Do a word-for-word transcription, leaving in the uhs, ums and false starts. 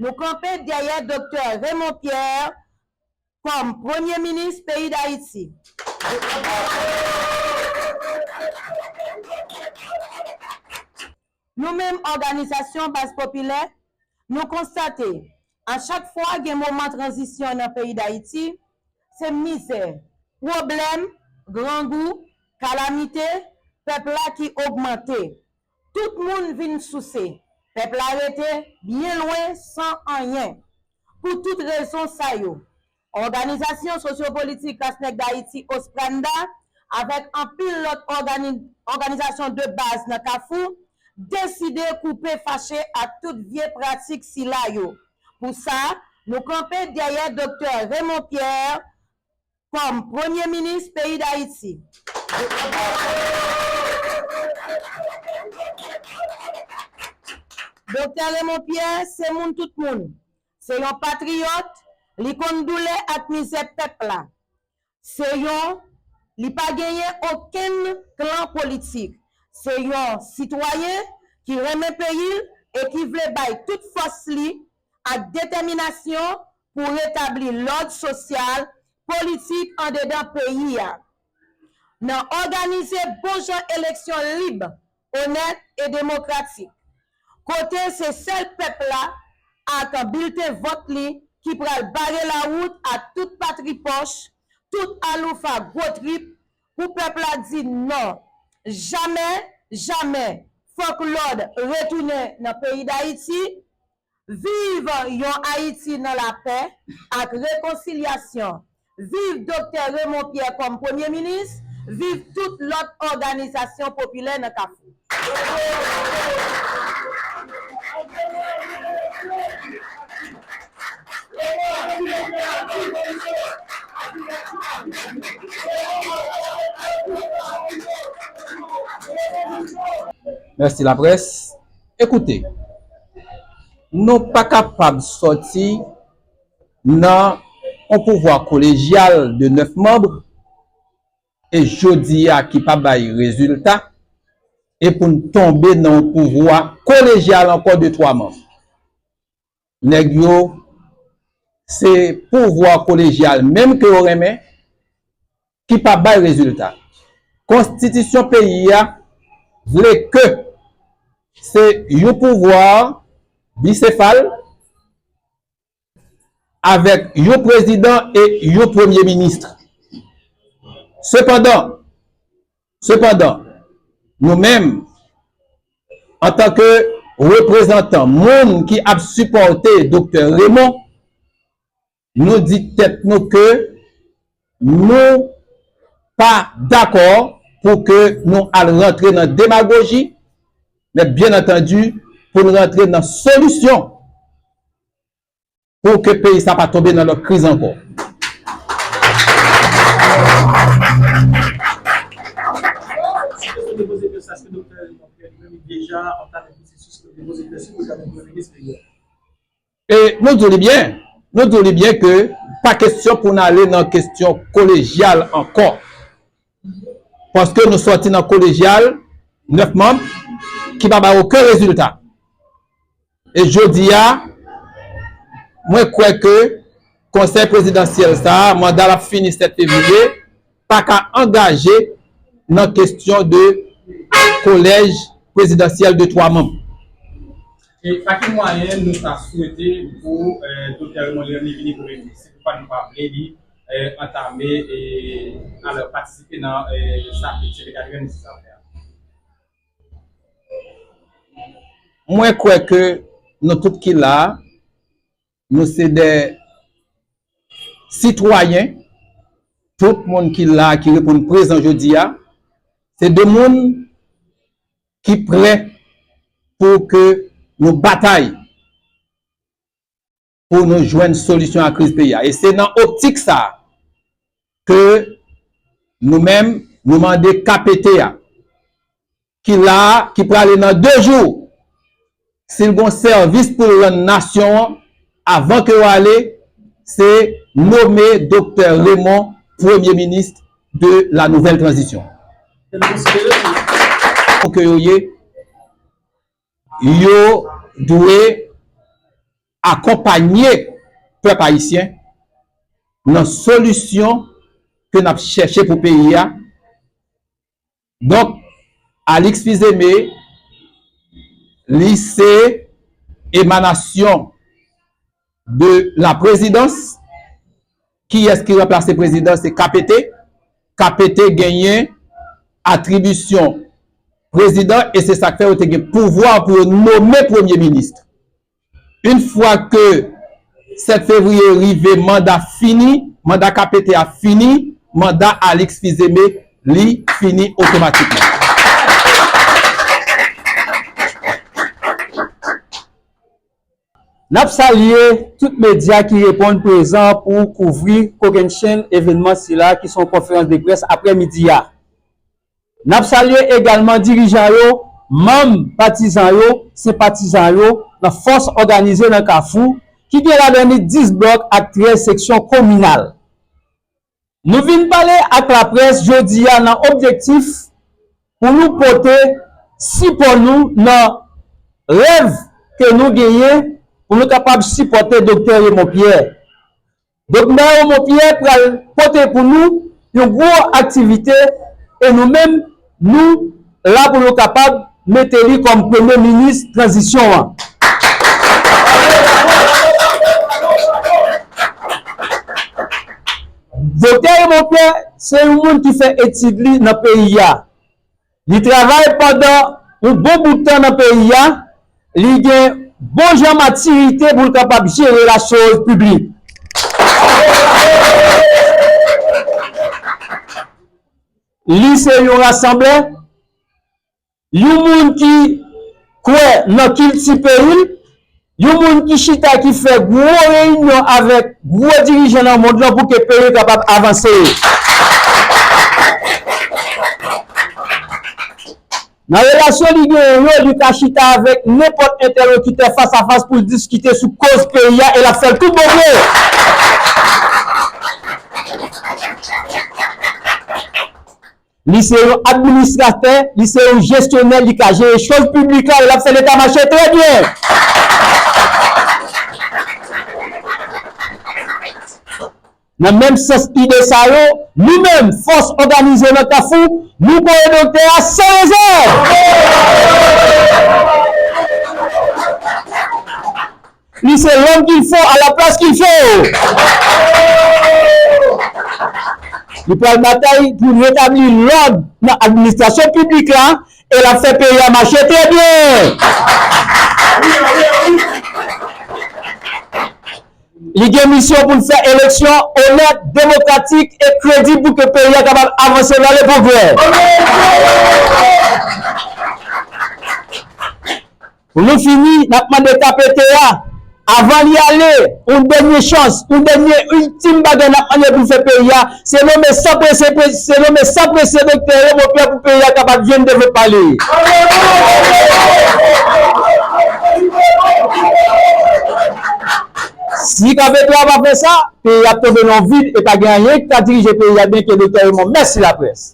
Nou kanpe dèyè Doktè Raymond Pierre kòm Premye Minis peyi Dayiti. Nou menm òganizasyon baz popilè, nou konstate, a chak fwa gen moman tranzisyon nan peyi Dayiti, se mizè, pwoblèm, grangou, kalamite, pèp la ki ogmante. Tout moun vin souse. Pèp la rete byen lwen san anyen. Pou tout rezon sa yo, Òganizasyon Sosyopolitik Ras Nèg Dayiti, Ospranda, avèk anpil lòt ògani-, òganizasyon de baz nan Kafou, deside koupe fache ak tout vye pratik sila yo. Pou sa, nou kanpe dèyè Doktè Raymond Pierre kòm Premye Minis peyi Dayiti. Doktè Raymond Pierre se moun tout moun. Se yon patriyòt, li konn doulè ak mizè pèp la. Se yon, li pa genyen okenn klan politik. Se yon sitwayen ki renmen peyi l e ki vle bay tout fòs li ak detèminasyon pou retabli lòd sosyal, politik andedan peyi a. Nan òganize bon jan eleksyon lib, onèt e demokratik, kote se sèl pèp la ak bilten vòt li ki pral bare lawout a tout patri pòch, tout aloufa gwo trip, pou pèp la di non. Jamè, jamè, fòk lòd retounen nan peyi Dayiti. Viv yon Ayiti nan lapè ak rekonsilyasyon. Viv Doktè Raymond Pierre kòm Premye Minis. Viv tout lòt òganizasyon popilè nan Kafou. Mèsi laprès. Ekoute, nou pa kapab sòti nan yon pouvwa kolejyal de nèf manm e jodi a ki pa bay rezilta, e pou n tonbe nan yon pouvwa kolejyal ankò de twa manm. Nèg yo, se pouvwa kolejyal menm ke yo renmen, ki pa bay rezilta. Konstitisyon peyi a vle ke se yon pouvwa bisefal avèk yon prezidan e yon premye minis. Sepandan, sepandan, nou menm, antanke reprezantan moun ki ap sipòte Doktè Raymond, nou di tèt nou ke nou pa dakò pou ke nou al rantre nan demagoji, men byen antandi, pou n rantre nan solisyon pou ke peyi sa pa tonbe nan lòt kriz ankò. E nou di w li byen, nou di w li byen ke pa kesyon pou n ale nan kesyon kolejyal ankò. Paske nou sòti nan kolejyal nèf manm ki pa bay okenn rezilta. E jodi a, mwen kwè ke konsèy prezidansyèl sa a, manda l ap fini sèt fevriye, pa ka angaje nan kesyon de kolèj prezidansyèl de twa manm. E pa ki mwayen nou ta swete pou Doktè Raymond Pierre vini premye minis? Se poukwa nou pa vle li antame, alò, patisipe nan sa ke Sekreta Jeneral sa fè a? Mwen kwè ke nou tout ki la a, nou se de sitwayen, tout moun ki la a, ki reponn prezan jodi a, se de moun ki prè pou ke nou batay pou nou jwenn solisyon a kriz peyi a. E se nan optik sa a ke nou menm, nou mande K P T a, ki la a, ki prale nan de jou, si l gon sèvis pou l rann nasyon an, avan ke yo ale, se nome Doktè Raymond premye minis de la nouvelle transition. Pou ke yo ye, yo dwe akonpanye pèp ayisyen nan solisyon ke n ap chèche pou peyi a. Donk, Alix Fils-Aimé, li se emanasyon de la prezidans. Kiyès ki ranplase prezidan? Se K P T. K P T genyen atribisyon prezidan e se sa k fè yo te gen pouvwa pou yo nome premye minis. Yon fwa ke sèt fevriye rive, manda fini, manda K P T a fini, manda Alix Fils-Aimé, li fini otomatikman. N ap salye tout medya ki reponn prezan pou kouvri kokennchenn evènman sila ki se yon konferans de près aprè midi a. N ap salye egalman dirijan yo, manm, patizan yo, senpatizan yo nan fòs òganize nan Kafou, ki gen ladan li dis blòk ak trèz seksyon kominal. Nou vin pale ak laprès jodi a nan objektif pou nou pote sipò nou nan rèv ke nou genyen pou nou kapab sipòte Doktè Raymond Pierre. Doktè Raymond Pierre pral pote pou nou yon gwo aktivite e nou menm, nou la pou nou kapab mete li kòm premye minis tranzisyon an. Doktè Raymond Pierre se yon moun ki fè etid li nan peyi a. Li travay pandan yon bon bout tan nan peyi a, li gen bon jan matirite pou l kapab jere lachòz piblik. Li se yon rasanblè, yon moun ki kwè nan kilti peyi l, yon moun ki chita, ki fè gwo reyinyon avèk gwo dirijan nan mond lan pou ke peyi kapab avanse. Nan relasyon li genyen yo, li ka chita avèk nenpòt entèlokitè fas a fas pou l diskite sou koz peyi a e l ap fè l tout bon vre. Li se yon administratè, li se yon jesyonè, li ka jere chòz piblik la e l ap fè Leta mache trè byen. Nan menm sans ide sa yo, nou menm, fòs òganize nan Kafou, nou kore doktè a san rezèv. Li se l'homme qu'il faut à la place qu'il faut. Li pral batay pou retabli lòd nan administrasyon piblik la e l ap fè peyi a mache trè byen. Li gen misyon pou l fè eleksyon onèt, demokratik e kredib pou ke peyi a kapab avanse vè le pwogrè. Pou nou fini, n ap mande K P T a, avan li ale, yon dènye chans, yon dènye iltim bagay n ap mande pou l fè peyi a, se nonmen san prese, se nonmen san prese doktè yo, mon pè, pou peyi a kapab jwenn devlopman li. Si K P T a pa fè sa, peyi a ap tonbe nan vid e pa gen anyen ki ka dirije peyi a byen ke doktè Raymond. Mèsi laprès.